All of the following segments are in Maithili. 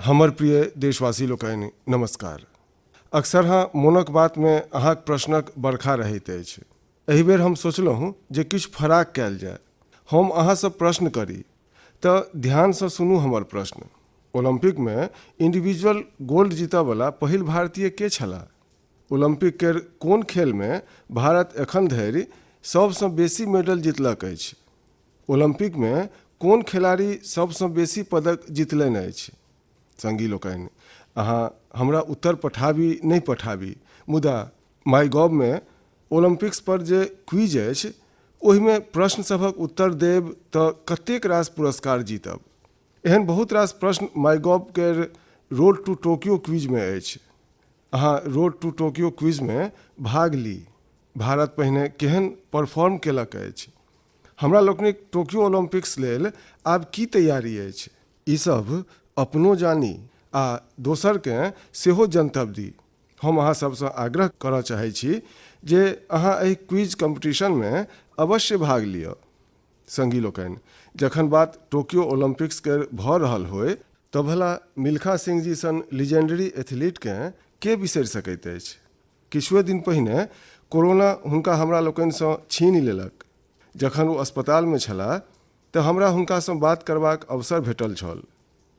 हमर प्रिय देशवासी लोकनि, नमस्कार। अक्सर हाँ मोनक बातमे अहाँक प्रश्नक बरखा रहैत अछि। एहि बेर हम सोचलहुँ जे किछु फराक कयल जाय। हम अहाँसँ प्रश्न करी तऽ ध्यानसँ सुनू हमर प्रश्न। ओलम्पिकमे इंडिविजुअल गोल्ड जीतयवला पहिल भारतीय के छलाह? ओलम्पिक केर कोन खेलमे भारत एखन धरि सभसँ बेसी मेडल जीतलक अछि? ओलम्पिकमे कोन खेलाड़ी सभसँ बेसी पदक जीतलनि अछि? संगी लोकनि, अहाँ हमरा उत्तर पठाबी नहि पठाबी, मुदा माई गॉवमे ओलम्पिक्स पर जे क्विज अछि, ओहिमे प्रश्न सभक उत्तर देब तऽ कतेक रास पुरस्कार जीतब। एहन बहुत रास प्रश्न माई गॉव केर रोड टू टोक्यो क्विजमे अछि। अहाँ रोड टू टोक्यो क्विजमे भाग ली। भारत पहिने केहन परफॉर्म केलक अछि? हमरा लोकनिक टोक्यो ओलम्पिक्स लेल आब की तैयारी अछि? ई सभ अपनो जानी आ दोसरकेँ सेहो जनतब दी। हम अहाँ सभसँ आग्रह करऽ चाहै छी जे अहाँ एहि क्विज कम्पीटिशनमे अवश्य भाग लिअ। संगी लोकनि, जखन बात टोक्यो ओलम्पिक्स केर भऽ रहल होय तऽ भला मिल्खा सिंह जी सन लीजेंडरी एथलीटकेँ के बिसरि सकैत अछि? किछुए दिन पहिने कोरोना हुनका हमरा लोकनिसँ छीनि लेलक। जखन ओ अस्पतालमे छलाह तऽ हमरा हुनकासँ बात करबाक अवसर भेटल छल।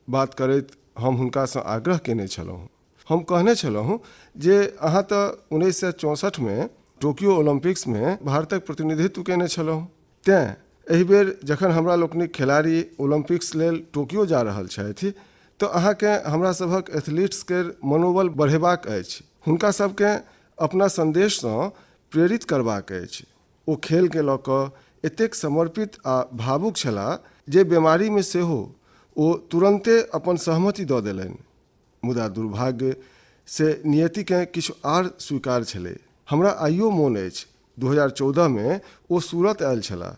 बात करैत हम हुनकासँ आग्रह केने छलहुँ। हम कहने छलहुँ जे अहाँ तऽ 1964मे टोक्यो ओलम्पिक्समे भारतक प्रतिनिधित्व केने छलहुँ। तेँ एहि बेर जखन हमरा लोकनिक खेलाड़ी ओलम्पिक्स लेल टोक्यो जा रहल छथि तऽ अहाँकेँ हमरा सभक एथलीट्स केर मनोबल बढ़ेबाक अछि। हुनका सभकेँ अपना सन्देशसँ प्रेरित करबाक अछि। ओ खेलकेँ लऽ कऽ एतेक समर्पित आ भावुक छलाह जे बेमारीमे सेहो ओ तुरन्ते अपन सहमति दऽ देलनि। मुदा दुर्भाग्य से नियतिकेँ किछु आर स्वीकार छलै। हमरा आइयो मोन अछि 2014मे ओ सूरत आयल छलाह।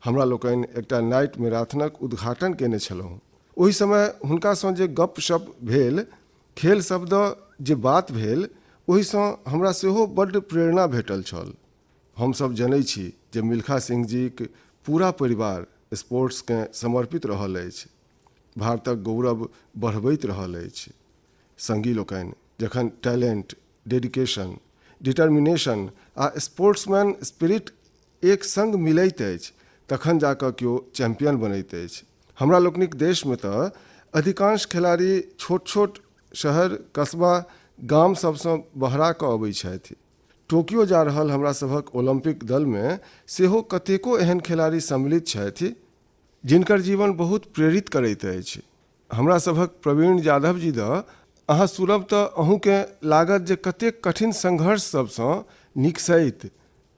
हमरा लोकनि एकटा नाइट मैराथनक उद्घाटन केने छलहुँ। ओहि समय हुनकासँ जे गप्प-शप्प भेल, खेल सभ दऽ जे बात भेल, ओहिसँ हमरा सेहो बड्ड प्रेरणा भेटल छल। हम सभ जनै छी जे मिल्खा सिंह जीक पूरा परिवार स्पोर्ट्सकेँ समर्पित रहल अछि। भारतक गौरव बढ़बैत रहल अछि। संगी लोकनि, जखन टैलेंट, डेडिकेशन, डिटर्मिनेशन आ स्पोर्ट्समैन स्पिरिट एक संग मिलैत अछि तखन जा कऽ केओ चैंपियन बनैत अछि। हमरा लोकनिक देशमे तऽ अधिकांश खेलाड़ी छोट-छोट शहर, कस्बा, गाम सभसँ बहरा कऽ अबैत छथि। टोक्यो जा रहल हमरा सभक ओलम्पिक दलमे सेहो कतेको एहन खेलाड़ी सम्मिलित छथि जिनकर जीवन बहुत प्रेरित करैत अछि। हमरा सभक प्रवीण जाधव जी दऽ अहाँ सुनब तऽ अहूँकेँ लागत जे कतेक कठिन संघर्ष सभसँ निकसैत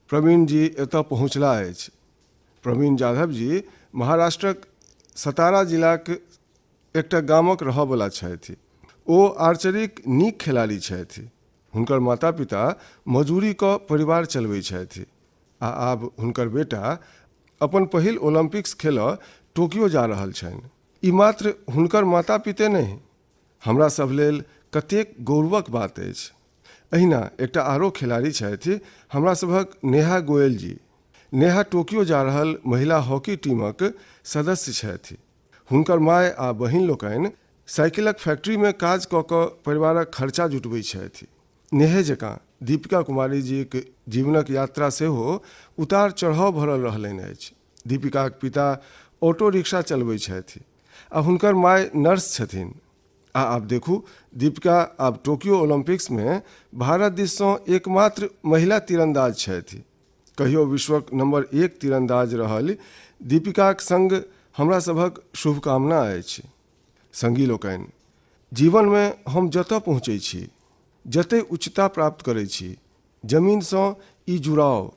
प्रवीण जी एतऽ पहुँचला अछि। प्रवीण जाधव जी महाराष्ट्रक सतारा जिलाक एकटा गामक रहऽवला छथि। ओ आर्चरीक नीक खेलाड़ी छथि। हुनकर माता-पिता मजूरी कऽ परिवार चलबै छथि आ आब हुनकर बेटा अपन पहिल ओलम्पिक्स खेलऽ टोक्यो जा रहल छनि। ई मात्र हुनकर माता-पिते नहि, हमरा सभ लेल कतेक गौरवक बात अछि। एहिना एकटा आरो खेलाड़ी छथि हमरा सभक नेहा गोयल जी। नेहा टोक्यो जा रहल महिला हॉकी टीमक सदस्य छथि। हुनकर माय आ बहिन लोकनि साइकिलक फैक्ट्रीमे काज कऽ कऽ परिवारक खर्चा जुटबैत छथि। नेहे जकाँ दीपिका कुमारी जीक जीवनक यात्रा सेहो उतार-चढ़ाव भरल रहलनि अछि। दीपिकाक पिता ऑटो रिक्शा चलबैत छथि आ हुनकर माय नर्स छथिन। आ आब देखू दीपिका आब टोक्यो ओलम्पिक्समे भारत दिससँ एकमात्र महिला तीरंदाज छथि। कहियो विश्वक नंबर एक तीरंदाज रहल दीपिकाक संग हमरा सभक शुभकामना अछि। संगी लोकनि, जीवनमे हम जतऽ पहुँचै छी, जतय उच्चता प्राप्त करै छी, जमीनसँ ई जुड़ाव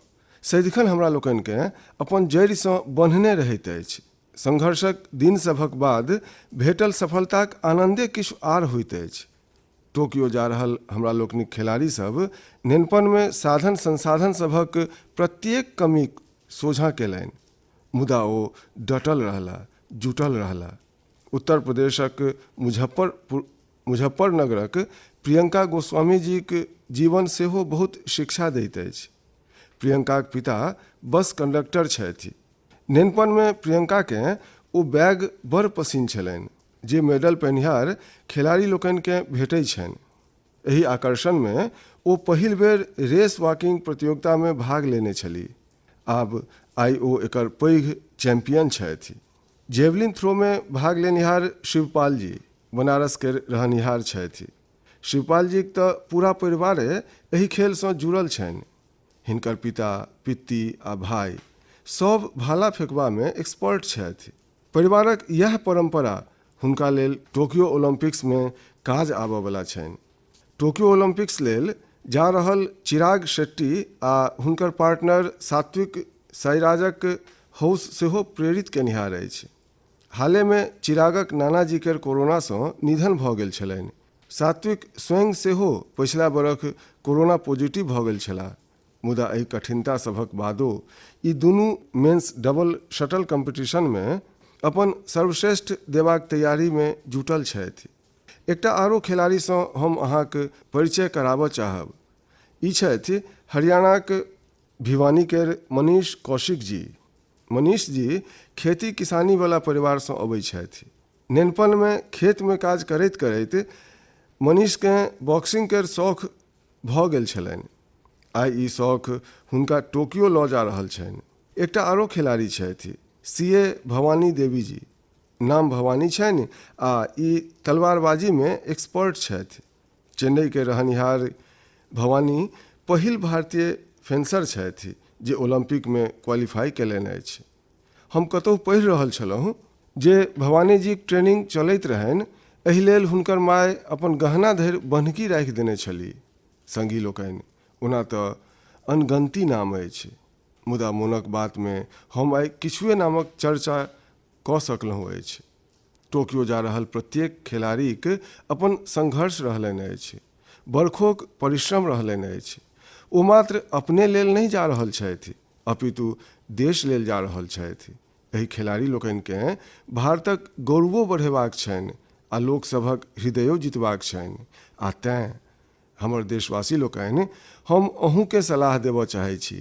सदिखन हमरा लोकनिकेँ अपन जड़िसँ बन्हने रहैत अछि। संघर्षक दिन सभक बाद भेटल सफलताक आनन्दे किछु आर होइत अछि। टोक्यो जा रहल हमरा लोकनिक खेलाड़ी सभ नेनपनमे साधन संसाधन सभक प्रत्येक कमीक सोझाँ केलनि, मुदा ओ डटल रहला, जुटल रहला। उत्तर प्रदेशक मुजफ्फरपुर मुजफ्फरनगरक प्रियंका गोस्वामी जीक जीवन सेहो बहुत शिक्षा दैत अछि। प्रियंकाक पिता बस कंडक्टर छथि। नेनपनमे प्रियंकाकेँ ओ बैग बड़ पसिन छलनि। जे मेडल पेनिहार खेलाड़ी लोकनिकेँ भेटैत छनि। एहि आकर्षणमे ओ पहिल बेर रेस वॉकिंग प्रतियोगितामे भाग लेने छलीह। आब आइ ओ एकर पैघ चैंपियन छथि। जेवलिन थ्रोमे भाग लेनिहार शिवपाल जी बनारस केर रहनिहार छथि। शिवपाल जीक तऽ पूरा परिवारे एहि खेलसँ जुड़ल छनि। हिनकर पिता, पित्ती आ भाइ सभ भाला फेंकबामे एक्सपर्ट छथि। परिवारक इएह परंपरा हुनका लेल टोक्यो ओलंपिक्समे काज आबयवला छनि। टोक्यो ओलंपिक्स लेल जा रहल चिराग शेट्टी आ हुनकर पार्टनर सात्विक साईराजक हौस सेहो प्रेरित केनिहार अछि। हालेमे चिरागक नानाजी केर कोरोनासँ निधन भऽ गेल छलनि। सात्विक स्वयं सेहो पछिला बरख कोरोना पॉजिटिव भऽ गेल छलाह। मुदा एहि कठिनता सभक बादो ई दुनू मेन्स डबल शटल कॉम्पिटिशनमे अपन सर्वश्रेष्ठ देबाक तैयारीमे जुटल छथि। एकटा आरो खेलाड़ीसँ हम अहाँक परिचय कराबय चाहब। ई छथि हरियाणाक भिवानी केर मनीष कौशिक जी। मनीष जी खेती किसानी वाला परिवारसँ अबै छथि। नेनपनमे खेतमे काज करैत करैत मनीषकेँ बॉक्सिंग केर शौख भऽ गेल छलनि। आइ ई शौख हुनका टोक्यो लऽ जा रहल छनि। एकटा आरो खेलाड़ी छथि सी ए भवानी देवी जी। नाम भवानी छनि आ ई तलवारबाजीमे एक्सपर्ट छथि। चेन्नईके रहनिहार भवानी पहिल भारतीय फेंसर छथि जे ओलम्पिकमे क्वालीफाई कयलनि अछि। हम कतहु पढ़ि रहल छलहुँ जे भवानीजीक ट्रेनिंग चलैत रहनि, एहि लेल हुनकर माय अपन गहना धरि बन्हकी राखि देने छलीह। संगी लोकनि, ओना तऽ अनगनती नाम अछि, मुदा मोनक बातमे हम आइ किछुए नामक चर्चा कऽ सकलहुँ अछि। टोक्यो जा रहल प्रत्येक खेलाड़ीक अपन संघर्ष रहलनि अछि, बरखोक परिश्रम रहलनि अछि। ओ मात्र अपने लेल नहि जा रहल छथि, अपितु देश लेल जा रहल छथि। एहि खेलाड़ी लोकनिकेँ भारतक गौरवो बढ़ेबाक छनि आ लोकसभक हृदयो जीतबाक छनि आ तेँ हमर देशवासी लोकनि, हम अहूँकेँ सलाह देबय चाहैत छी।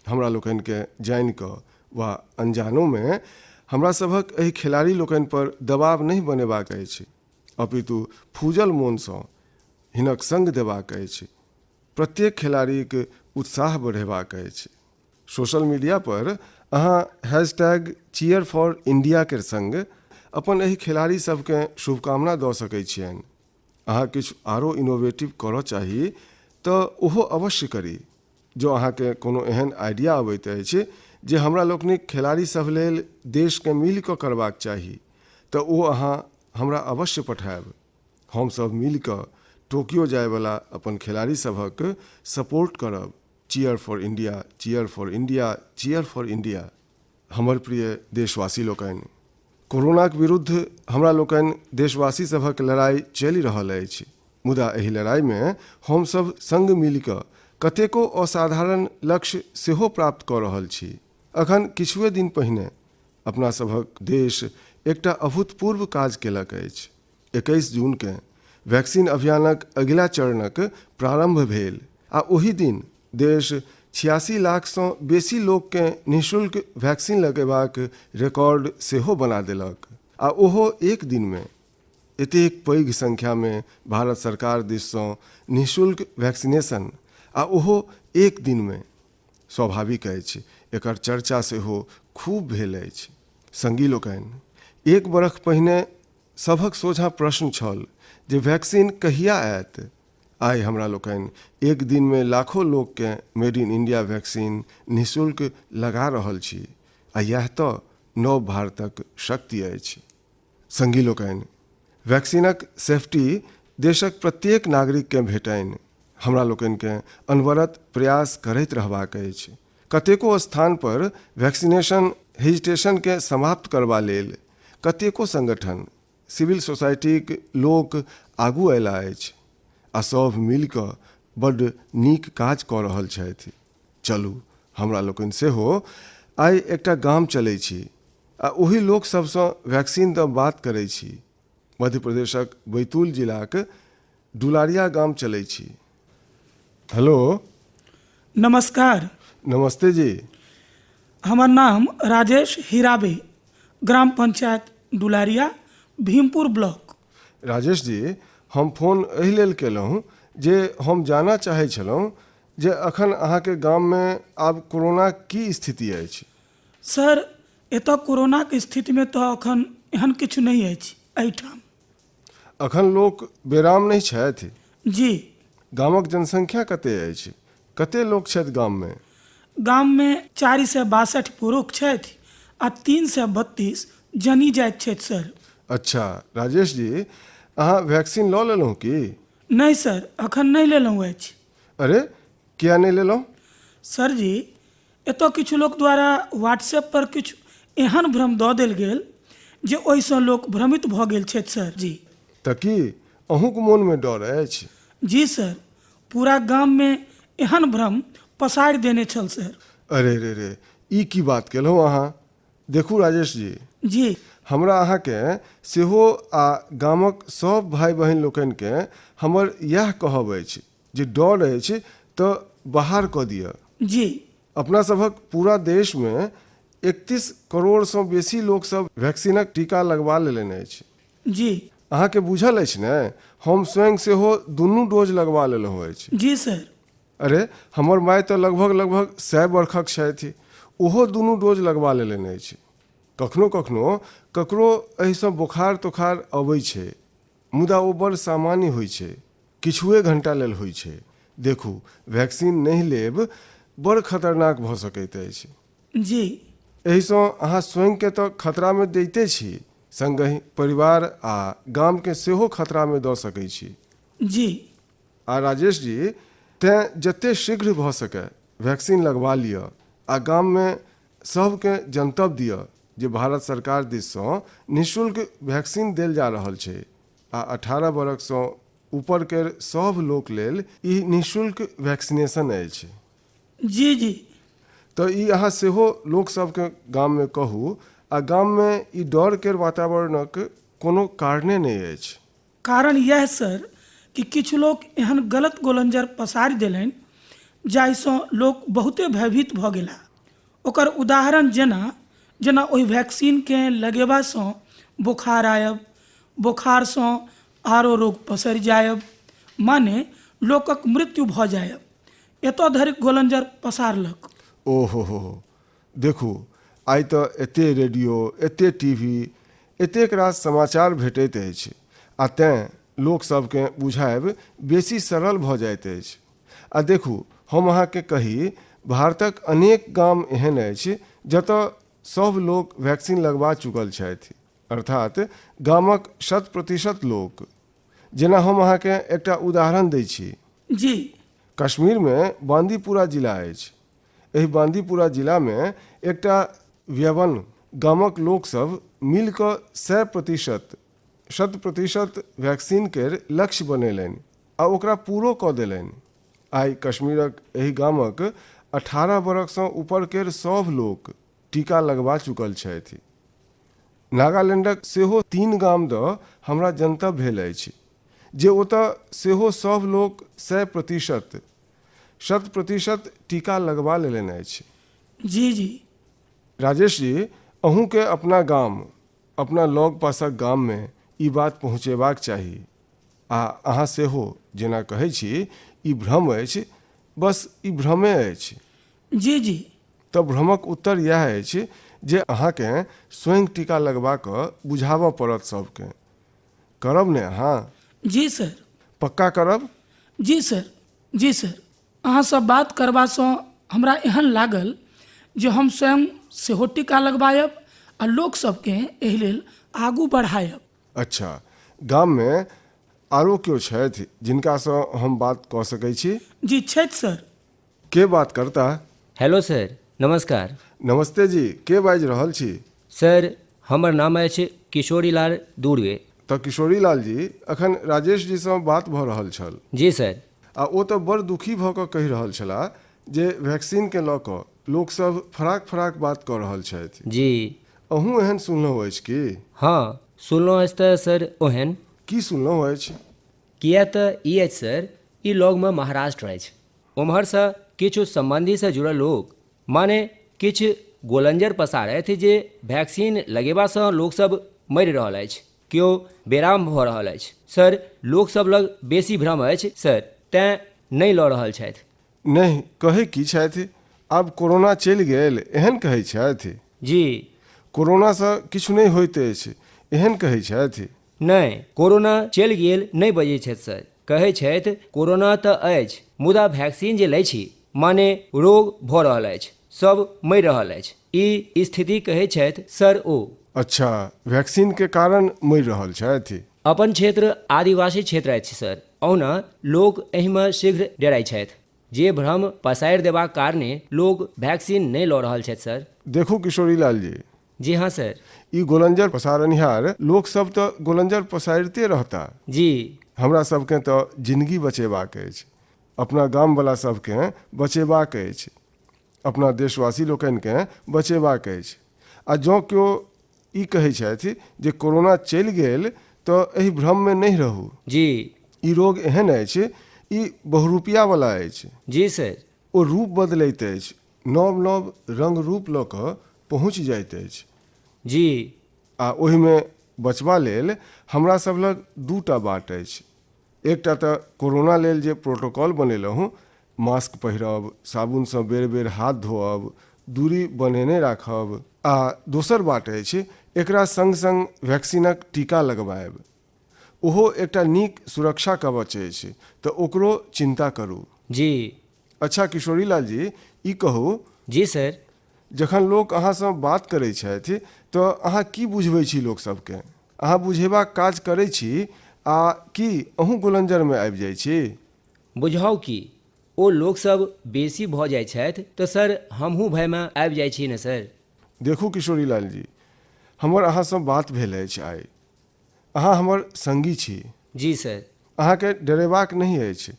हमरा लोकनिकेँ जानि कऽ वा अनजानोमे हमरा सभक एहि खेलाड़ी लोकनि पर दबाव नहि बनेबाक अछि, अपितु फूजल मोनसँ हिनक संग देबाक अछि। प्रत्येक खेलाड़ीक उत्साह बढ़ेबाक अछि। सोशल मीडिया पर अहाँ हैशटैग चीयर फॉर इंडिया केर संग अपन एहि खेलाड़ी सभकेँ शुभकामना दऽ सकैत छियनि। अहाँ किछु आरो इनोवेटिव करऽ चाही तऽ ओहो अवश्य करी। जँ अहाँकेँ कोनो एहन आइडिया अबैत अछि जे हमरा लोकनिक खेलाड़ी सभ लेल देशकेँ मिलि कऽ करबाक चाही तऽ ओ अहाँ हमरा अवश्य पठायब। हमसभ मिलि कऽ टोक्यो जायवला अपन खेलाड़ी सभक सपोर्ट करब। Cheer for India, cheer for India, cheer for India. हमर प्रिय देशवासी लोकनि, कोरोनाक विरुद्ध हमरा लोकनि देशवासी सभक लड़ाइ चलि रहल अछि, मुदा एहि लड़ाइमे हमसभ संग मिलि कऽ कतेको असाधारण लक्ष्य सेहो प्राप्त कऽ रहल छी। अखन किछुए दिन पहिने अपना सभक देश एकटा अभूतपूर्व काज केलक अछि। 21 जूनकेँ वैक्सीन अभियानक अगिला चरणक प्रारम्भ भेल आ ओही दिन देश 86 लाखसँ बेसी लोककेँ निःशुल्क वैक्सीन लगेबाक रिकॉर्ड सेहो बना देलक आ ओहो एक दिनमे। एतेक पैघ संख्यामे भारत सरकार दिससँ निःशुल्क वैक्सीनेशन आ ओहो एक दिनमे। स्वाभाविक अछि एकर चर्चा सेहो खूब भेल अछि। संगी लोकनि, एक बरख पहिने सभक सोझाँ प्रश्न छल जे वैक्सीन कहिया आयत? आइ हमरा लोकनि एक दिनमे लाखो लोककेँ मेड इन इंडिया वैक्सीन निःशुल्क लगा रहल छी आ इएह तऽ नव भारतक शक्ति अछि। संगी लोकनि, वैक्सीनक सेफ्टी देशक प्रत्येक नागरिककेँ भेटनि, हमरा लोकनिकेँ अनवरत प्रयास करैत रहबाक अछि। कतेको स्थान पर वैक्सीनेशन हेजिटेशनकेँ समाप्त करबा लेल कतेको संगठन, सिविल सोसाइटीक लोक आगू अयलाह अछि आ सभ मिलि कऽ बड्ड नीक काज कऽ रहल छथि। चलू, हमरा लोकनि सेहो आइ एकटा गाम चलैत छी आ ओहि लोक सभसँ वैक्सीन दऽ बात करैत छी। मध्य प्रदेशक बैतूल जिलाक डुलारिया गाम चलै छी। हेलो। नमस्कार। नमस्ते जी। हमर नाम राजेश हिराबे, ग्राम पंचायत डुलारिया, भीमपुर ब्लॉक। राजेश जी, हम फोन एहि लेल केलहुँ जे हम जानऽ चाहै छलहुँ जे अखन अहाँके गाममे आब कोरोनाक की स्थिति अछि। सर, एतय कोरोनाके स्थितिमे तऽ अखन एहन किछु नहि अछि एहिठाम। अखन लोक बेराम नहि छथि? जी। गामक जनसंख्या कते अछि? कते लोक छथि गाममे? गाममे 462 पुरुष छथि आ 332 जनी जाति छथि सर। अच्छा राजेश जी, अहाँ वैक्सीन लऽ लेलहुँ की? नहि सर, अखन नहि लेलहुँ अछि। अरे, किया नहि लेलहुँ? सर जी, एतय किछु लोक द्वारा व्हाट्सएप पर किछु एहन भ्रम दऽ देल गेल जे ओहिसँ लोक भ्रमित भऽ गेल छथि सर जी। तऽ की अहूँक मोनमे डर अछि? जी सर, पूरा गाममे एहन भ्रम पसारि देने छल सर। अरे रे रे, ई की बात केलहुँ अहाँ? देखू राजेश जी, जी। हमरा अहाँके सेहो आ गामक सभ भाय बहिन लोकनिकेँ हमर इएह कहब अछि जे डर अछि तऽ बाहर कऽ दिअ। जी। अपना सभक पूरा देशमे 31 करोड़सँ बेसी लोकसभ वैक्सीनक टीका लगवा लेलनि अछि। जी। अहाँके बुझल अछि ने, हम स्वयं सेहो दुनू डोज लगवा लेलहुँ अछि। जी सर। अरे, हमर माय तऽ लगभग लगभग 100 बरखक छथि, ओहो दुनू डोज लगवा लेलनि अछि। कखनो कखनो ककरो एहिसँ बोखार तोखार अबै छै, मुदा ओ बड़ सामान्य होइ छै, किछुए घंटा लेल होइ छै। देखू, वैक्सीन नहि लेब बड़ खतरनाक भऽ सकैत अछि। जी। एहिसँ अहाँ स्वयंकेँ तऽ खतरामे दैते छी, सङ्गहि परिवार आ गामकेँ सेहो खतरामे दऽ सकैत छी। जी। आ राजेश जी, तेँ जते शीघ्र भऽ सकय वैक्सीन लगवा लिअ आ गाममे सभकेँ जनतब दिअ जे भारत सरकार दिससँ निःशुल्क वैक्सीन देल जा रहल छै आ 18 बरखसँ ऊपर केर सभ लोक लेल ई निःशुल्क वैक्सीनेशन अछि। जी जी। तऽ ई अहाँ सेहो लोकसभकेँ गाममे कहू आ गाममे ई डर केर वातावरणक कोनो कारणे नहि अछि। कारण इएह सर कि किछु लोक एहन गलत गोलंजर पसारि देलनि जाहिसँ लोक बहुते भयभीत भऽ गेलाह। ओकर उदाहरण जेना जेना ओहि वैक्सीनकेँ लगेबासँ बोखार आयब, बोखारसँ आरो रोग पसरि जायब, माने लोकक मृत्यु भऽ जायब, एतऽ धरि गोलंजर पसारलक। ओ हो हो हो, देखू आइ तऽ एते रेडियो, एते टीवी, एतेक रास समाचार भेटैत अछि आ तेँ लोकसभकेँ बुझायब बेसी सरल भऽ जाइत अछि। आ देखू, हम अहाँकेँ कही, भारतक अनेक गाम एहन अछि जतय सभ लोक वैक्सीन लगबा चुकल छथि, अर्थात गामक शत-प्रतिशत लोक। जेना हम अहाँकेँ एकटा उदाहरण दैत छी। जी। कश्मीरमे बांदीपुरा जिला अछि। एहि बांदीपुरा जिलामे एकटा व्यवन गामक लोकसभ मिलि कऽ 100%, शत-प्रतिशत वैक्सीन केर लक्ष्य बनेलनि आ ओकरा पूरो कऽ देलनि। आइ कश्मीरक एहि गामक 18 बरखसँ ऊपर केर सभ लोक टीका लगबा चुकल छथि। नागालैंडक सेहो 3 गाम दऽ हमरा जनतब भेल अछि जे ओतय सेहो सभ लोक 100%, शत-प्रतिशत टीका लगबा लेलनि अछि। जी जी। राजेश जी, अहूँकेँ अपना गाम, अपना लग-पासक गाममे ई बात पहुँचेबाक चाही आ अहाँ सेहो जेना कहै छी ई भ्रम अछि, बस ई भ्रमे अछि। जी जी। तऽ भ्रमक उत्तर इएह अछि जे अहाँकेँ स्वयं टीका लगबा कऽ बुझाबऽ पड़त सभकेँ। करब ने अहाँ? जी सर। पक्का करब? जी सर, जी सर। अहाँसँ बात करबासँ हमरा एहन लागल जे हम स्वयं सेहो टीका लगबायब आ लोकसभकेँ एहि लेल आगू बढ़ायब। अच्छा, गाममे आरो केओ छथि जिनकासँ हम बात कऽ सकैत छी? जी छथि सर। के बात करता? हेलो सर, नमस्कार। नमस्ते जी, के बाजि रहल छी? सर, हमर नाम अछि किशोरी लाल दूर्वे। तऽ किशोरी लाल जी, अखन राजेश जीसँ बात भऽ रहल छल। जी सर। आ ओ तऽ बड़ दुखी भऽ कऽ कहि रहल छलाह जे वैक्सीनकेँ लऽ कऽ लोकसभ फराक-फराक बात कऽ रहल छथि। जी। अहूँ एहन सुनलहुँ अछि की? हँ, सुनलहुँ अछि तऽ सर ओहन। की सुनलहुँ अछि? किएक तऽ ई अछि सर, ई लगमे महाराष्ट्र अछि। ओम्हरसँ किछु सम्बन्धीसँ जुड़ल लोक माने किछु गोलंजर पसारथि जे वैक्सीन लगेबासँ लोकसभ मरि रहल अछि। केओ बेराम भऽ रहल अछि सर। लोकसभ लग बेसी भ्रम अछि सर, तेँ नहि लऽ रहल छथि। नहि कहै की छथि? आब कोरोना चलि गेल एहन कहै छथि? जी। कोरोनासँ किछु नहि होइत अछि एहन कहै छथि? नहि, कोरोना चलि गेल नहि बजै छथि सर। कहै छथि कोरोना तऽ अछि, मुदा वैक्सीन जे लै छी माने रोग भऽ रहल अछि, सब मरि रहल अछि, ई स्थिति कहै छथि सर ओ। अच्छा, वैक्सीनके कारण मरि रहल छथि। अपन क्षेत्र आदिवासी क्षेत्र अछि सर, ओहुना लोक एहिमे शीघ्र डेराइ छथि। जे भ्रम पसारि देबाक कारणे लोक वैक्सीन नहि लऽ रहल छथि सर। देखू किशोरीलाल जी। जी हाँ सर। ई गोलंजर पसारनिहार लोकसभ तऽ गोलंजर पसारिते रहता। जी। हमरा सभकेँ तऽ जिनगी बचेबाक अछि, अपना गामवला सभकेँ बचेबाक अछि, अपना देशवासी लोकनिकेँ बचेबाक अछि। आ जँ केओ ई कहै छथि जे कोरोना चलि गेल तऽ एहि भ्रममे नहि रहू। जी। ई रोग एहन अछि, ई बहुरूपियावला अछि। जी सर। ओ रूप बदलैत अछि, नव नव रङ्ग रूप लऽ कऽ पहुँचि जाइत अछि। जी। आ ओहिमे बचबा लेल हमरा सभ लग दूटा बाट अछि। एकटा तऽ कोरोना लेल जे प्रोटोकॉल बनेलहुँ, मास्क पहिरब, साबुनसँ बेर बेर हाथ धोअब, दूरी बनेने राखब, आ दोसर बाट अछि एकरा सङ्ग सङ्ग वैक्सीनक टीका लगवायब। ओहो एकटा नीक सुरक्षा कवच अछि, तऽ ओकरो चिन्ता करू। जी। अच्छा किशोरीलाल जी, ई कहू। जी सर। जखन लोक अहाँसँ बात करै छथि तऽ अहाँ की बुझबै छी लोकसभकेँ? अहाँ बुझेबाक काज करै छी आ कि अहूँ गोलंजरमे आबि जाइ छी? बुझाउ की, ओ लोकसभ बेसी भऽ जाइ छथि तऽ सर हमहूँ भयमे आबि जाइ छी ने सर। देखू किशोरीलाल जी, हमर अहाँसँ बात भेल अछि आइ। अहाँ हमर सङ्गी छी। जी सर। अहाँके डरेबाक नहि अछि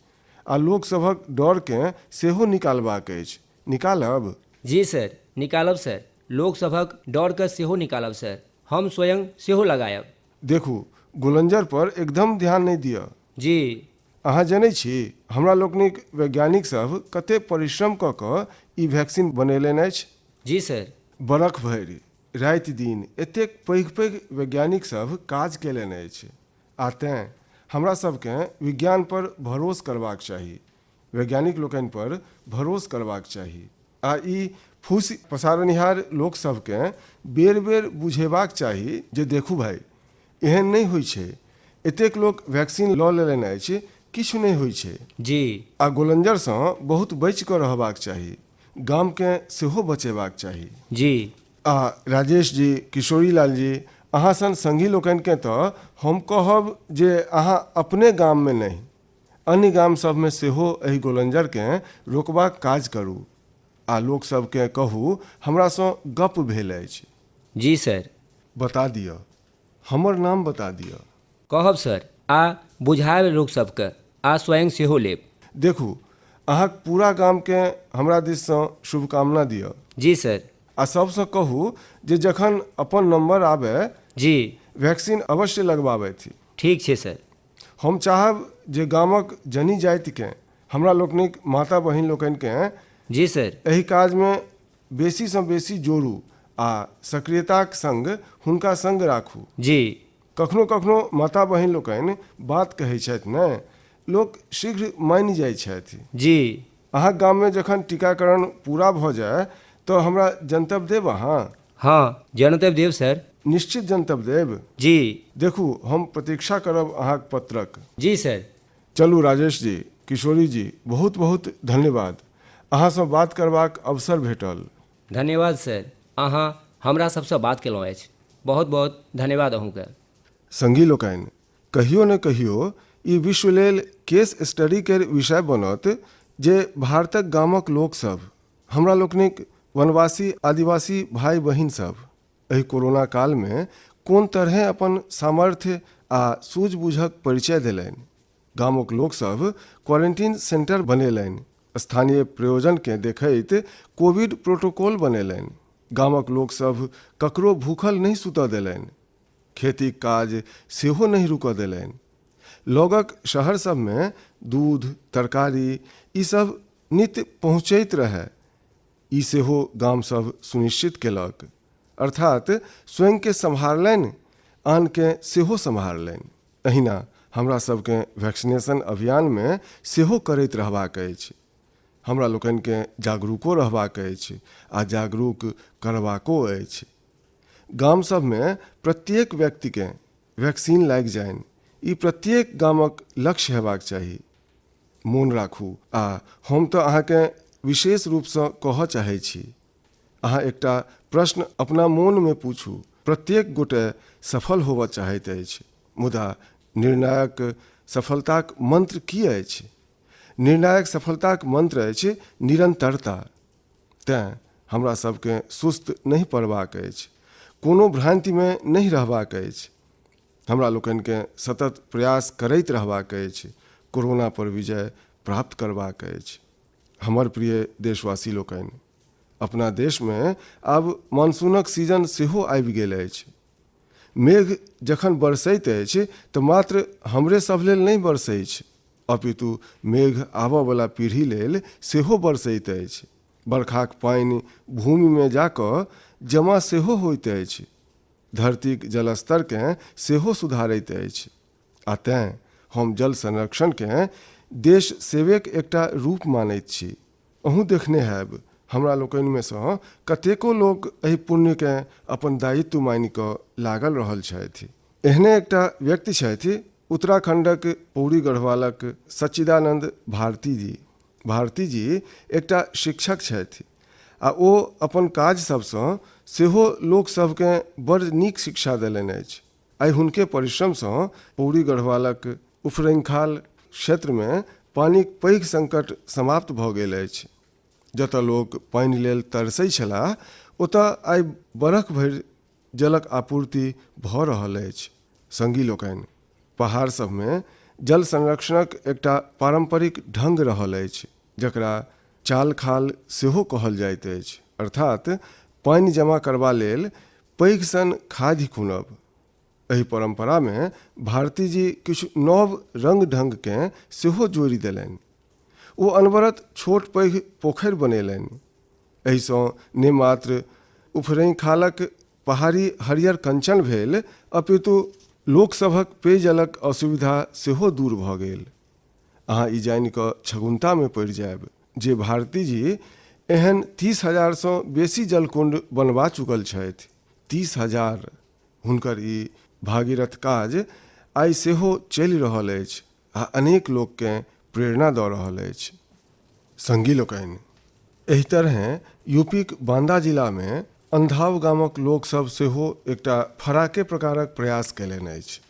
आ लोकसभक डरकेँ सेहो निकालबाक अछि। निकालब? जी सर, निकालब सर। लोकसभक डरके सेहो निकालब सर। हम स्वयं सेहो लगायब। देखू, गोलंजर पर एकदम ध्यान नहि दिअ। जी। अहाँ जनै छी हमरा लोकनिक वैज्ञानिक सभ कते परिश्रम कऽ कऽ ई वैक्सीन बनेलनि अछि? जी सर। बरख भरि राति दिन एतेक पैघ पैघ वैज्ञानिक सभ काज कयलनि अछि आ तेँ हमरा सभकेँ विज्ञान पर भरोस करबाक चाही, वैज्ञानिक लोकनि पर भरोस करबाक चाही आ ई फूसि पसारनिहार लोक सभकेँ बेर बेर बुझेबाक चाही जे देखू भाइ, एहन नहि होइ छै, एतेक लोक वैक्सीन लऽ लेलनि अछि, किछु नहि होइ छै। जी। आ गोलंजरसँ बहुत बचि कऽ रहबाक चाही, गामकेँ सेहो बचेबाक चाही। जी। आ राजेश जी, किशोरीलाल जी, अहाँ सन संगी लोकनिकेँ तऽ हम कहब जे अहाँ अपने गाममे नहि, अन्य गाम सभमे सेहो एहि गोलंजरकेँ रोकबाक काज करू आ लोक सभकेँ कहू हमरासँ गप्प भेल अछि। जी सर। बता दिअ, हमर नाम बता दिअ। कहब सर, आ बुझायब लोकसभकेँ आ स्वयं सेहो लेब। देखू, अहाँक पूरा गामकेँ हमरा दिससँ शुभकामना दिअ। जी सर। आ सभसँ कहू जे जखन अपन नम्बर आबय, जी। वैक्सीन अवश्य लगबाबथि। ठीक छै सर। हम चाहब जे गामक जनी जातिकेँ, हमरा लोकनिक माता बहिन लोकनिकेँ जी सर। एहि काजमे बेसीसँ बेसी जोड़ू आ सक्रियताक सङ्ग हुनका सङ्ग राखू। जी। कखनो कखनो माता बहिन लोकनि बात कहै छथि ने, लोक शीघ्र मानि जाइ छथि। जी। अहाँक गाममे जखन टीकाकरण पूरा भऽ जाय तऽ हमरा जनतब देब अहाँ? हँ, जनतब देब सर। निश्चित जनतब देब? जी। देखू, हम प्रतीक्षा करब अहाँक पत्रक। जी सर। चलू राजेश जी, किशोरी जी, बहुत बहुत धन्यवाद। अहाँसँ बात करबाक अवसर भेटल। धन्यवाद सर, अहाँ हमरा सभसँ बात केलहुँ अछि। बहुत बहुत धन्यवाद अहूँके। संगी लोकनि, कहियो ने कहियो ई विश्व लेल केस स्टडी केर विषय बनत जे भारतक गामक लोकसभ, हमरा लोकनिक वनवासी आदिवासी भाइ बहिन सभ एहि कोरोना कालमे कोन तरहें अपन सामर्थ्य आ सूझबूझक परिचय देलनि। गामक लोकसभ क्वारंटीन सेंटर बनेलनि, स्थानीय प्रयोजनकेँ देखैत कोविड प्रोटोकॉल बनेलनि। गामक लोकसभ ककरो भूखल नहि सुतऽ देलनि। खेतीक काज सेहो नहि रुकऽ देलनि। लगक शहर सभमे दूध, तरकारी ई सभ नित्य पहुँचैत रहय, ई सेहो गाम सभ सुनिश्चित केलक। अर्थात स्वयंकेँ सम्हारलनि आनकेँ सेहो सम्हारलनि। एहिना हमरा सभकेँ वैक्सीनेशन अभियानमे सेहो करैत रहबाक अछि। हमरा लोकनिकेँ जागरूको रहबाक अछि आ जागरूक करबाको अछि। गाम सभमे प्रत्येक व्यक्तिकेँ वैक्सीन लागि जानि, ई प्रत्येक गामक लक्ष्य हेबाक चाही। मोन राखू आ हम तऽ अहाँकेँ विशेष रूपसँ कहऽ चाहै छी, अहाँ एकटा प्रश्न अपना मोनमे पूछू, प्रत्येक गोटे सफल होबऽ चाहैत अछि, मुदा निर्णायक सफलताक मंत्र की अछि? निर्णायक सफलताक मंत्र अछि निरन्तरता। तेँ हमरा सभकेँ सुस्त नहि पड़बाक अछि, कोनो भ्रान्तिमे नहि रहबाक अछि। हमरा लोकनिकेँ सतत प्रयास करैत रहबाक अछि, कोरोना पर विजय प्राप्त करबाक अछि। हमर प्रिय देशवासी लोकनि, अपना देशमे आब मानसूनक सीजन सेहो आबि गेल अछि। मेघ जखन बरसैत अछि तऽ मात्र हमरे सभ लेल नहि बरसैछ, अपितु मेघ आबऽवला पीढ़ी लेल सेहो बरसैत अछि। बरखाक पानि भूमिमे जा कऽ जमा सेहो होइत अछि। धरतीक जलस्तरकेँ सेहो सुधारैत अछि आ तेँ हम जल संरक्षणकेँ देश सेवेक एकटा रूप मानैत छी। अहूँ देखने हैब, हमरा लोकनिमे सँ कतेको लोक एहि पुण्यकेँ अपन दायित्व मानि कऽ लागल रहल छथि। एहने एकटा व्यक्ति छथि उत्तराखण्डक पौड़ी गढ़वालक सच्चिदानन्द भारती जी। भारती जी एकटा शिक्षक छथि आ ओ अपन काज सभसँ सेहो लोक सभकेँ बड़ नीक शिक्षा देलनि अछि। आइ हुनके परिश्रमसँ पौड़ी गढ़वालक उफरैंखाल क्षेत्रमे पानिक पैघ संकट समाप्त भऽ गेल अछि। जतऽ लोक पानि लेल तरसै छलाह ओतऽ आइ बरख भरि जलक आपूर्ति भऽ रहल अछि। संगी लोकनि, पहाड़ सभमे जल संरक्षणक एकटा पारम्परिक ढंग रहल अछि जकरा चाल-खाल सेहो कहल जाइत अछि, अर्थात पानि जमा करबा लेल पैघ सन खाधि खुनब। एहि परम्परामे भारती जी किछु नव रंग-ढंगकेँ सेहो जोड़ि देलनि। ओ अनवरत छोट-पैघ पोखरि बनेलनि। एहिसँ ने मात्र उफरैंखालक पहाड़ी हरियर कंचन भेल अपितु लोकसभक पेयजलक असुविधा सेहो दूर भऽ गेल। अहाँ ई जानि कऽ छगुन्तामे पड़ि जायब जे भारती जी एहन 30,000सँ बेसी जलकुण्ड बनबा चुकल छथि। 30,000! हुनकर ई भागीरथ काज आइ सेहो चलि रहल अछि आ अनेक लोककेँ प्रेरणा दऽ रहल अछि। संगी लोकनि, एहि तरहेँ यूपीक बांदा जिलामे अंधाव गामक लोकसभ सेहो एकटा फराके प्रकारक प्रयास कयलनि अछि।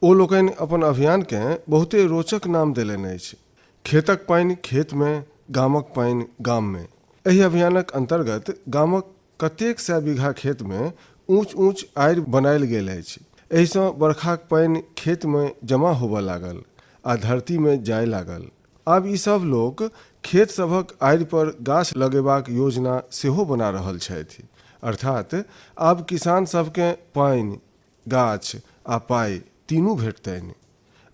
ओ लोकनि अपन अभियानकेँ बहुते रोचक नाम देलनि अछि, खेतक पानि खेतमे, गामक पानि गाममे। एहि अभियानक अन्तर्गत गामक कतेक सए बीघा खेतमे ऊँच-ऊँच आड़ि बनायल गेल अछि। एहिसँ बरखाक पानि खेतमे जमा होबय लागल आ धरतीमे जाय लागल। आब ई सभ लोक खेत सभक आड़ि पर गाछ लगेबाक योजना सेहो बना रहल छथि। अर्थात आब किसान सभकेँ पानि, गाछ आ पाइ तीनू भेटतनि।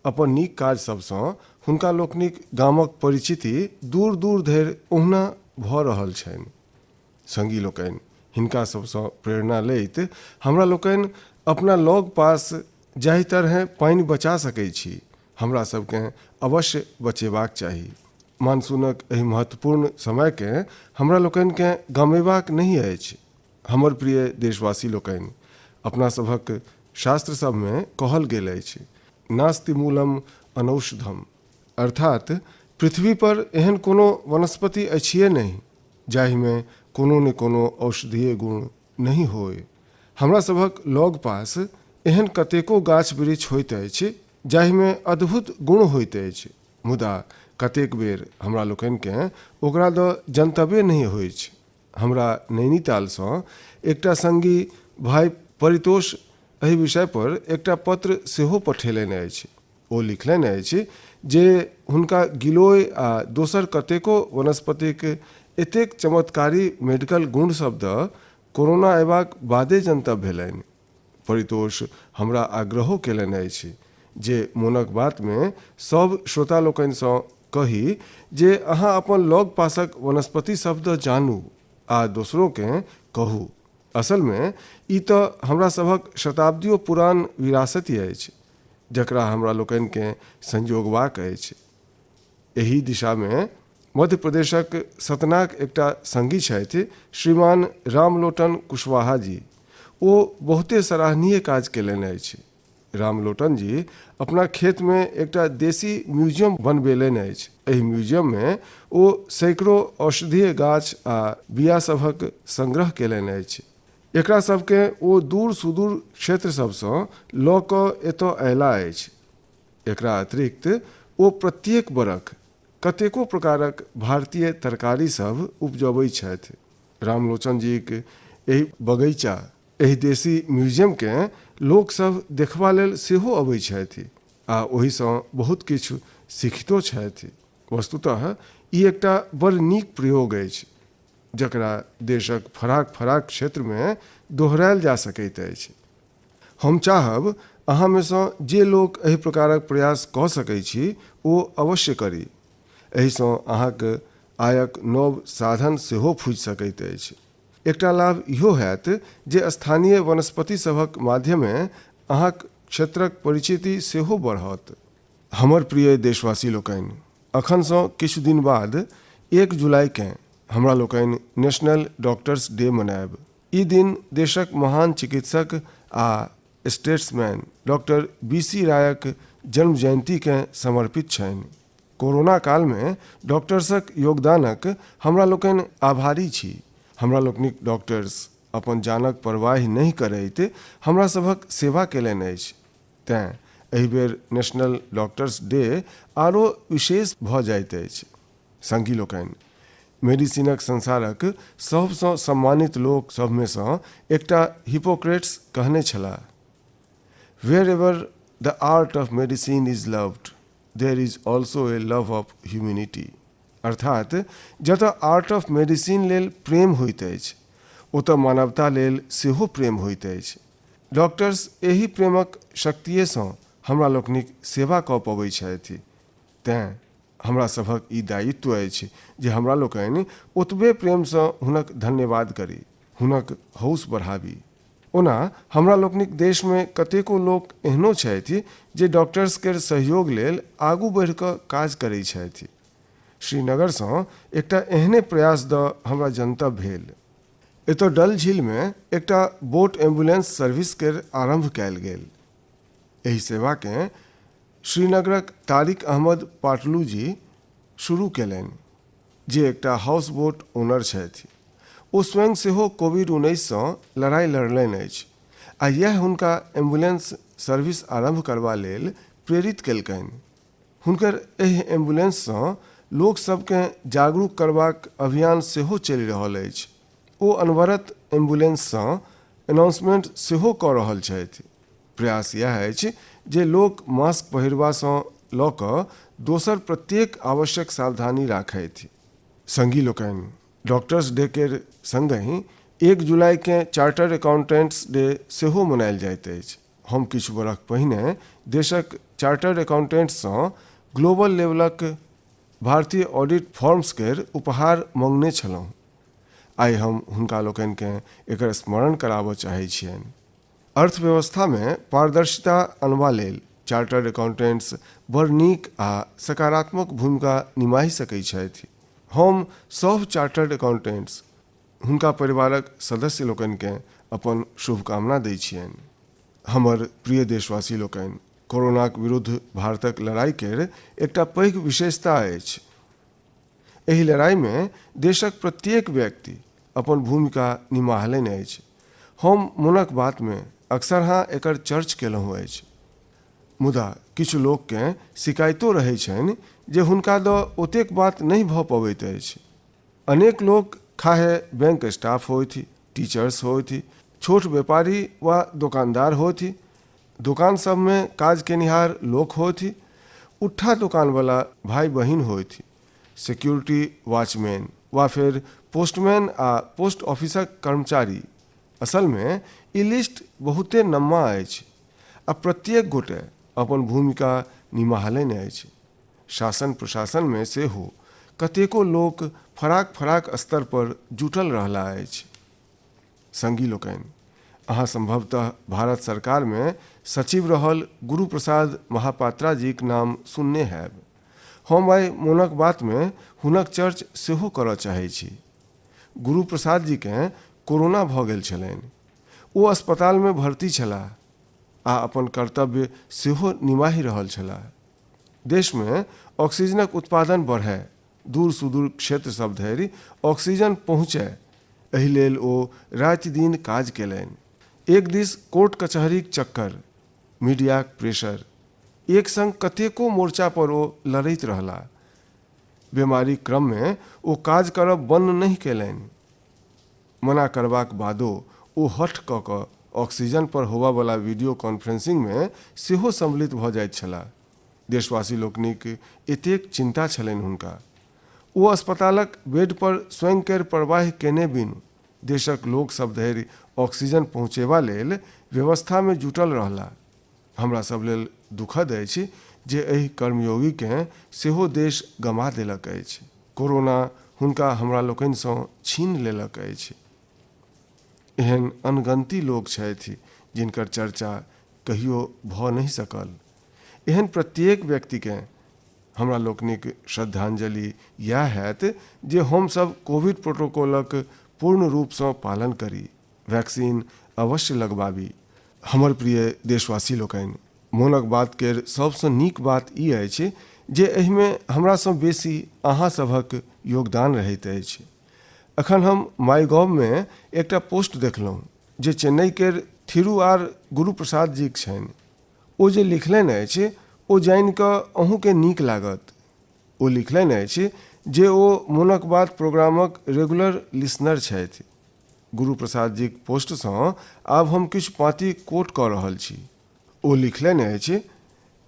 अपन नीक काज सभसँ हुनका लोकनिक गामक परिचिति दूर-दूर धरि ओहुना भऽ रहल छनि। संगी लोकनि, हिनका सभसँ प्रेरणा लैत हमरा लोकनि अपना लग पास जाहि तरहेँ पानि बचा सकैत छी, हमरा सभकेँ अवश्य बचेबाक चाही। मानसूनक एहि महत्वपूर्ण समयकेँ हमरा लोकनिकेँ गमेबाक नहि अछि। हमर प्रिय देशवासी लोकनि, अपना सभक शास्त्र सभमे कहल गेल अछि, नास्ति मूलम अनौषधम, अर्थात पृथ्वी पर एहन कोनो वनस्पति अछिए नहि जाहिमे कोनो ने कोनो औषधीय गुण नहि होय। हमरा सभक लग पास एहन कतेको गाछ वृक्ष होइत अछि जाहिमे अद्भुत गुण होइत अछि, मुदा कतेक बेर हमरा लोकनिकेँ ओकरा दऽ जनतबे नहि होइछ। हमरा नैनीतालसँ एकटा संगी भाइ परितोष एहि विषय पर एकटा पत्र सेहो पठेलनि अछि। ओ लिखलनि अछि जे हुनका गिलोय आ दोसर कतेको वनस्पतिक एतेक चमत्कारी मेडिकल गुण सभ दऽ कोरोना अयबाक बादे जनतब भेलनि। परितोष हमरा आग्रहो केलनि अछि जे मोनक बातमे सभ श्रोता लोकनिसँ कही जे अहाँ अपन लग पासक वनस्पति सभ दऽ जानू आ दोसरोकेँ कहू। असलमे ई तऽ हमरा सभक शताब्दियो पुरान विरासति अछि, जकरा हमरा लोकनिकेँ संजोगबाक अछि। एहि दिशामे मध्य प्रदेशक सतनाक एकटा सङ्गी छथि श्रीमान रामलोटन कुशवाहा जी। ओ बहुते सराहनीय काज कयलनि अछि। रामलोटन जी अपना खेतमे एकटा देसी म्यूजियम बनबेलनि अछि। एहि म्यूजियममे ओ सैकड़ो औषधीय गाछ आ बीया सभक संग्रह कयलनि अछि। एकरा सभकेँ ओ दूर सुदूर क्षेत्र सभसँ लऽ कऽ एतय अयलाह अछि। एकरा अतिरिक्त ओ प्रत्येक बरख कतेको प्रकारक भारतीय तरकारी सभ उपजबैत छथि। रामलोचन जीक एहि बगैचा, एहि देसी म्यूजियमकेँ लोक सभ देखबा लेल सेहो अबैत छथि आ ओहिसँ बहुत किछु सीखितो छथि। वस्तुतः ई एकटा बड़ नीक प्रयोग अछि, जकरा देशक फराक-फराक क्षेत्रमे दोहरायल जा सकैत अछि। हम चाहब अहाँमे सँ जे लोक एहि प्रकारक प्रयास कऽ सकैत छी ओ अवश्य करी। एहिसँ अहाँक आयक नव साधन सेहो फूजि सकैत अछि। एकटा लाभ इहो होयत जे स्थानीय वनस्पति सभक माध्यमे अहाँक क्षेत्रक परिचिति सेहो बढ़त। हमर प्रिय देशवासी लोकनि, अखनसँ किछु दिन बाद 1 जुलाईकेँ हमरा लोकनि नेशनल डॉक्टर्स डे मनायब। ई दिन देशक महान चिकित्सक आ स्टेट्समैन डॉक्टर बी.सी. रायक जन्म जयंतीकेँ समर्पित छनि। कोरोना कालमे डॉक्टर्सक योगदानक हमरा लोकनि आभारी छी। हमरा लोकनिक डॉक्टर्स अपन जानक परवाहि नहि करैत हमरा सभक सेवा केलनि अछि। तेँ एहि बेर नेशनल डॉक्टर्स डे आरो विशेष भऽ जाइत अछि। संगी लोकनि, मेडिसिनक संसारक सभसँ सम्मानित लोक सभमेसँ एकटा हिपोक्रेट्स कहने छलाह, Wherever the art of medicine is loved, there is also a love of humanity. अर्थात जतय आर्ट ऑफ मेडिसिन लेल प्रेम होइत अछि, ओतय मानवता लेल सेहो प्रेम होइत अछि। डॉक्टर्स एहि प्रेमक शक्तिएसँ हमरा लोकनिक सेवा कऽ पबैत छथि। तेँ हमरा सभक ई दायित्व अछि जे हमरा लोकनि ओतबे प्रेमसँ हुनक धन्यवाद करी, हुनक हौस बढ़ाबी। ओना हमरा लोकनिक देशमे कतेको लोक एहनो छथि जे डॉक्टर्स केर सहयोग लेल आगू बढ़ि कऽ काज करैत छथि। श्रीनगरसँ एकटा एहने प्रयास दऽ हमरा जनतब भेल। एतय डल झीलमे एकटा बोट एम्बुलेंस सर्विस केर आरम्भ कयल गेल। एहि सेवाकेँ श्रीनगरक तारिक अहमद पाटलू जी शुरू कयलनि, जे एकटा हाउसबोट ओनर छथि। ओ स्वयं सेहो कोविड 19 सँ लड़ाई लड़लनि अछि आ इएह हुनका एम्बुलेंस सर्विस आरम्भ करबा लेल प्रेरित केलकनि। हुनकर एहि एम्बुलेंससँ लोक सभकेँ जागरूक करबाक अभियान सेहो चलि रहल अछि। ओ अनवरत एम्बुलेंससँ अनाउंसमेंट सेहो कऽ रहल छथि। प्रयास इएह अछि जे लोक मास्क पहिरबासँ लऽ कऽ दोसर प्रत्येक आवश्यक सावधानी राखथि। संगी लोकनि, डॉक्टर्स डे केर संगहि 1 जुलाईकेँ चार्टर्ड अकाउंटेंट्स डे सेहो मनायल जाइत अछि। हम किछु बरख पहिने देशक चार्टर्ड अकाउंटेंट्ससँ ग्लोबल लेवलक भारतीय ऑडिट फर्म्स केर उपहार मँगने छलहुँ। आइ हम हुनका लोकनिकेँ एकर स्मरण कराबय चाहैत छियनि। अर्थव्यवस्थामे पारदर्शिता अनबा लेल चार्टर्ड अकाउंटेंट्स बड़ नीक आ सकारात्मक भूमिका निमाहि सकैत छथि। हम सभ चार्टर्ड अकाउंटेंट्स, हुनका परिवारक सदस्य लोकनिकेँ अपन शुभकामना दैत छियनि। हमर प्रिय देशवासी लोकनि, कोरोनाक विरुद्ध भारतक लड़ाई केर एकटा पैघ विशेषता अछि। एहि लड़ाइमे देशक प्रत्येक व्यक्ति अपन भूमिका निमाहलनि अछि। हम मोनक बातमे अक्सरहाँ एकर चर्च केलहुँ अछि। मुदा किछु लोककेँ शिकायतो रहैत छनि जे हुनका दऽ ओतेक बात नहि भऽ पबैत अछि। अनेक लोक खाहे बैंक स्टाफ होथि, टीचर्स होथि, छोट व्यापारी वा दोकानदार होथि, दोकान सभमे काज केनिहार लोक होथि, उट्ठा दोकानवला भाइ-बहिन होथि, सिक्योरिटी वॉचमैन वा फेर पोस्टमैन आ पोस्ट ऑफिसक कर्मचारी, असलमे ई लिस्ट बहुते नम्मा अछि आ प्रत्येक गोटे अपन भूमिका निमाहलनि अछि। शासन-प्रशासनमे सेहो कतेको लोक फराक-फराक स्तर पर जुटल रहलाह अछि। संगी लोकनि, अहाँ संभवतः भारत सरकारमे सचिव रहल गुरु प्रसाद महापात्रा जीक नाम सुनने हैब। हम आइ मोनक बातमे हुनक चर्च सेहो करऽ चाहै छी। गुरु प्रसाद जीकेँ कोरोना भऽ गेल छलनि। ओ अस्पतालमे भर्ती छलाह आ अपन कर्तव्य सेहो निमाहि रहल छलाह। देशमे ऑक्सीजनक उत्पादन बढ़य, दूर सुदूर क्षेत्र सभ धरि ऑक्सीजन पहुँचय, एहि लेल ओ राति दिन काज केलनि। एक दिस कोर्ट कचहरीक चक्कर, मीडियाक प्रेशर, एक संग कतेको मोर्चा पर ओ लड़ैत रहलाह। बेमारीक क्रममे ओ काज करब बन्न नहि केलनि। मना करबाक बादो ओ हठ कऽ कऽ ऑक्सीजन पर होबयवला वीडियो कॉन्फ्रेंसिंगमे सेहो सम्मिलित भऽ जाइत छलाह। देशवासी लोकनिक एतेक चिन्ता छलनि हुनका। ओ अस्पतालक बेड पर स्वयं केर परवाहि केने बिनु देशक लोक सभ धरि ऑक्सीजन पहुँचेबा लेल व्यवस्थामे जुटल रहलाह। हमरा सभ लेल दुखद अछि जे एहि कर्मयोगीकेँ सेहो देश गमा देलक अछि। कोरोना हुनका हमरा लोकनिसँ छीनि लेलक अछि। एहन अनगनती लोक छथि जिनकर चर्चा कहियो भऽ नहि सकल। एहन प्रत्येक व्यक्तिकेँ हमरा लोकनिक श्रद्धांजलि इएह हैत जे हमसभ कोविड प्रोटोकॉलक पूर्ण रूपसँ पालन करी, वैक्सीन अवश्य लगबाबी। हमर प्रिय देशवासी लोकनि, मोनक बात केर सभसँ नीक बात ई अछि जे एहिमे हमरासँ बेसी अहाँ सभक योगदान रहैत अछि। एखन हम माईगॉवमे एकटा पोस्ट देखलहुँ जे चेन्नई केर थिरु आर गुरुप्रसाद जीक छनि। ओ जे लिखलनि अछि ओ जानि कऽ अहूँकेँ नीक लागत। ओ लिखलनि अछि जे ओ मोनक बात प्रोग्रामक रेगुलर लिसनर छथि। गुरुप्रसाद जीक पोस्टसँ आब हम किछु पाँति कोट कऽ रहल छी। ओ लिखलनि अछि,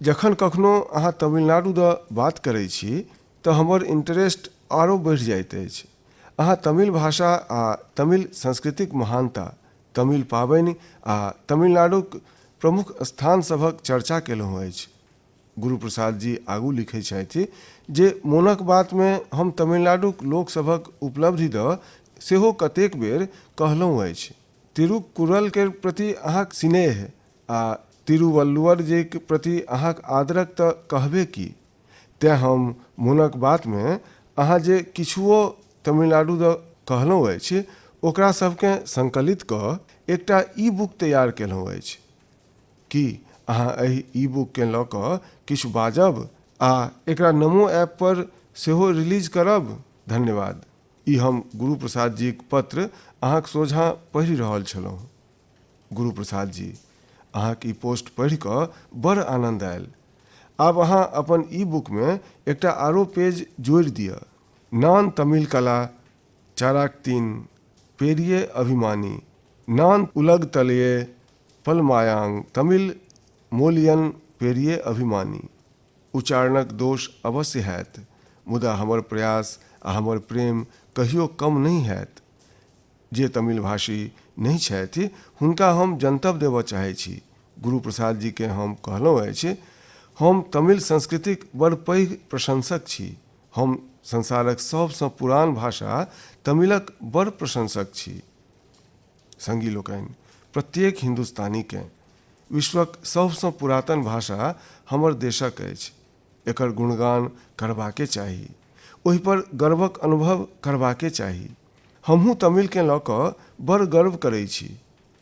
जखन कखनो अहाँ तमिलनाडु दऽ बात करै छी तऽ हमर इंटरेस्ट आरो बढ़ि जाइत अछि। अहाँ तमिल भाषा आ तमिल संस्कृतिक महानता, तमिल पाबनि आ तमिलनाडुक प्रमुख स्थान सभक चर्चा केलहुँ अछि। गुरुप्रसाद जी आगू लिखै छथि जे मोनक बातमे हम तमिलनाडुक लोक सभक उपलब्धि दऽ सेहो कतेक बेर कहलहुँ अछि। तिरुक्कुरल केर प्रति अहाँक सिनेह आ तिरुवल्लुवर जीक प्रति अहाँक आदरक तऽ कहबे की। तेँ हम मोनक बातमे अहाँ जे किछुओ तमिलनाडु दऽ कहलहुँ अछि ओकरा सभकेँ संकलित कऽ एकटा ई-बुक तैयार केलहुँ अछि। की अहाँ एहि ई-बुककेँ लऽ कऽ किछु बाजब आ एकरा नमो ऐप पर सेहो रिलीज करब? धन्यवाद। ई हम गुरुप्रसाद जीक पत्र अहाँक सोझाँ पढ़ि रहल छलहुँ। गुरुप्रसाद जी, अहाँक ई पोस्ट पढ़ि कऽ बड़ आनन्द आयल। आब अहाँ अपन ई-बुकमे एकटा आरो पेज जोड़ि दिअ। नान तमिल कला चाराक्तिन पेरिये अभिमानी, नान उलग तलये पलमायांग तमिल मोलियन पेरिये अभिमानी। उच्चारणक दोष अवश्य हैत, मुदा हमर प्रयास आ हमर प्रेम कहियो कम नहि हैत। जे तमिल भाषी नहि छथि हुनका हम जनतब देबऽ चाहै छी। गुरुप्रसाद जीकेँ हम कहलहुँ अछि, हम तमिल संस्कृतिक बड़ पैघ प्रशंसक छी। हम संसारक सभसँ पुरान भाषा तमिलक बड़ प्रशंसक छी। संगी लोकनि, प्रत्येक हिन्दुस्तानीकेँ विश्वक सभसँ पुरातन भाषा हमर देशक अछि। एकर गुणगान करबाके चाही। ओहिपर गर्वक अनुभव करबाके चाही। हमहूँ तमिलकेँ लऽ कऽ बड़ गर्व करै छी।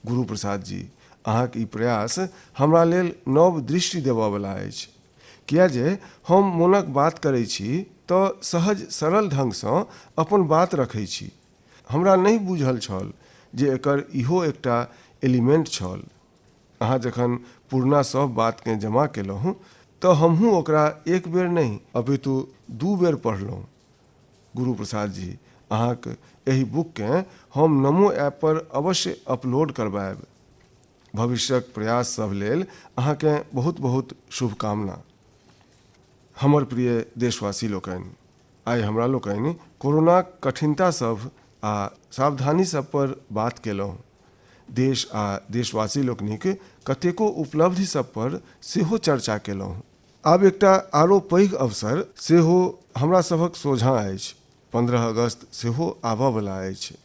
गुरुप्रसाद जी, अहाँक ई प्रयास हमरा लेल नव दृष्टि देबऽवला अछि। किए जे हम मोनक बात करै छी तँ सहज सरल ढंगसँ अपन बात रखै छी। हमरा नहि बूझल छल जे एकर इहो एकटा एलिमेंट छल। अहाँ जखन पुरना सभ बातकेँ जमा केलहुँ तँ हमहूँ ओकरा एक बेर नहि अपितु दू बेर पढ़लहुँ। गुरुप्रसाद जी, अहाँक एहि बुककेँ हम नमो ऐप पर अवश्य अपलोड करबायब। भविष्यक प्रयास सभ लेल अहाँकेँ बहुत बहुत शुभकामना। हमर प्रिय देशवासी लोकनि, आइ हमरा लोकनि कोरोनाक कठिनता सभ आ सावधानी सभ पर बात केलहुँ। देश आ देशवासी लोकनिक कतेको उपलब्धि सभ पर सेहो चर्चा केलहुँ। आब एकटा आरो पैघ अवसर सेहो हमरा सभक सोझाँ अछि। 15 अगस्त सेहो आबऽ वला अछि।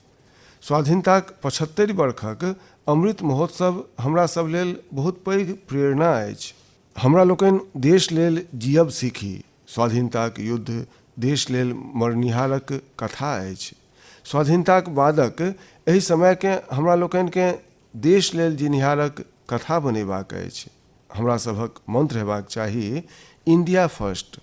स्वाधीनताक 75 बरखक अमृत महोत्सव हमरा सब लेल बहुत पैघ प्रेरणा अछि। हमरा लोकनि देश लेल जियब सीखी। स्वाधीनताक युद्ध देश लेल मरनिहारक कथा अछि। स्वाधीनताक बादक एहि समयकेँ हमरा लोकनिकेँ देश लेल जीनिहारक कथा बनेबाक अछि। हमरा सभक मंत्र हेबाक चाही इंडिया फर्स्ट।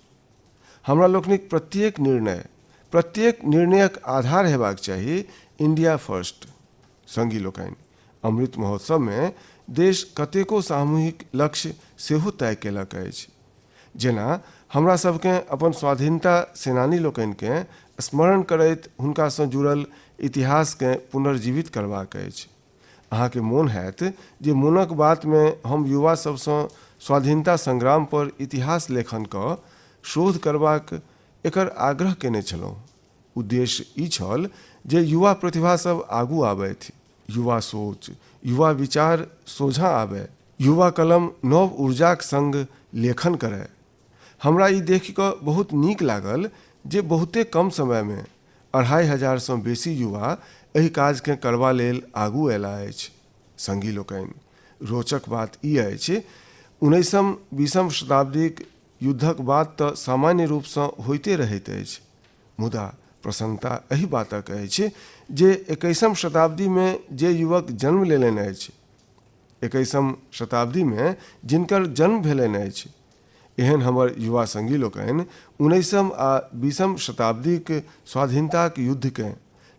हमरा लोकनिक प्रत्येक निर्णय, प्रत्येक निर्णयक आधार हेबाक चाही इंडिया फर्स्ट। संगी लोकनि, अमृत महोत्सवमे देश कतेको सामूहिक लक्ष्य सेहो तय केलक अछि। जेना हमरा सभकेँ अपन स्वाधीनता सेनानी लोकनिकेँ स्मरण करैत हुनकासँ जुड़ल इतिहासकेँ पुनर्जीवित करबाक अछि। अहाँके मोन हैत जे मोनक बातमे हम युवा सभसँ स्वाधीनता संग्राम पर इतिहास लेखन कऽ शोध करबाक एकर आग्रह केने छलहुँ। उद्देश्य ई छल जे युवा प्रतिभा सभ आगू आबथि, युवा सोच, युवा विचार सोझाँ आबय, युवा कलम नव ऊर्जाक संग लेखन करय। हमरा ई देखि कऽ बहुत नीक लागल जे बहुते कम समयमे 2500सँ बेसी युवा एहि काजकेँ करबा लेल आगू अयलाह अछि। संगी लोकनि, रोचक बात ई अछि 19म 20म शताब्दीक युद्धक बात तऽ सामान्य रूपसँ होइते रहैत अछि, मुदा प्रसन्नता एहि बातक अछि जे 21म शताब्दीमे जे युवक जन्म लेलनि अछि, 21म शताब्दीमे जिनकर जन्म भेलनि अछि, एहन हमर युवा संगी लोकनि 19म आ 20म शताब्दीक स्वाधीनताक युद्धकेँ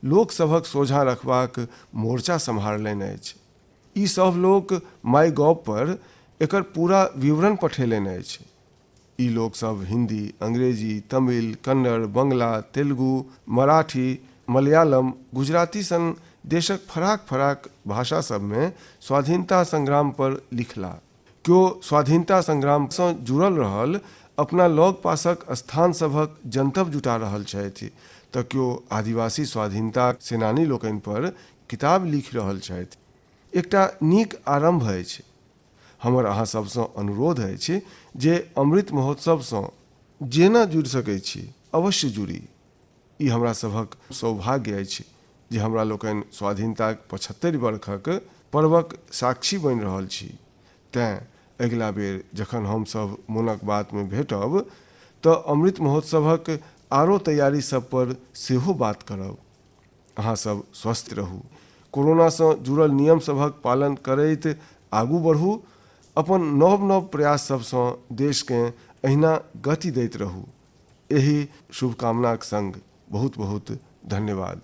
लोक सभक सोझाँ रखबाक मोर्चा सम्हारलनि अछि। ई सभ लोक माई गॉव पर एकर पूरा विवरण पठेलनि अछि। ई लोक सभ हिंदी, अंग्रेजी, तमिल, कन्नड़, बंगला, तेलुगु, मराठी, मलयालम, गुजराती सन देशक फराक-फराक भाषा सभमे स्वाधीनता संग्राम पर लिखला। केओ स्वाधीनता संग्रामसँ जुड़ल रहल अपना लग-पासक स्थान सभक जनतब जुटा रहल छथि तऽ केओ आदिवासी स्वाधीनता सेनानी लोकनि पर किताब लिखि रहल छथि। एकटा नीक आरम्भ अछि। हमर अहाँ सभसँ अनुरोध अछि जे अमृत महोत्सवसँ जेना जुड़ि सकैत छी अवश्य जुड़ी। ई हमरा सभक सौभाग्य अछि जे हमरा लोकनि स्वाधीनताक 75 बरखक पर्वक साक्षी बनि रहल छी। तेँ अगिला बेर जखन हम सभ मोनक बातमे भेटब तऽ अमृत महोत्सवक आरो तैयारी सभ पर सेहो बात करब। अहाँ सब स्वस्थ रहू, कोरोनासँ जुड़ल नियम सभक पालन करैत आगू बढ़ू, अपन नव-नव प्रयास सभसँ देशकेँ एहिना गति दैत रहू। एहि शुभकामनाक संग बहुत-बहुत धन्यवाद।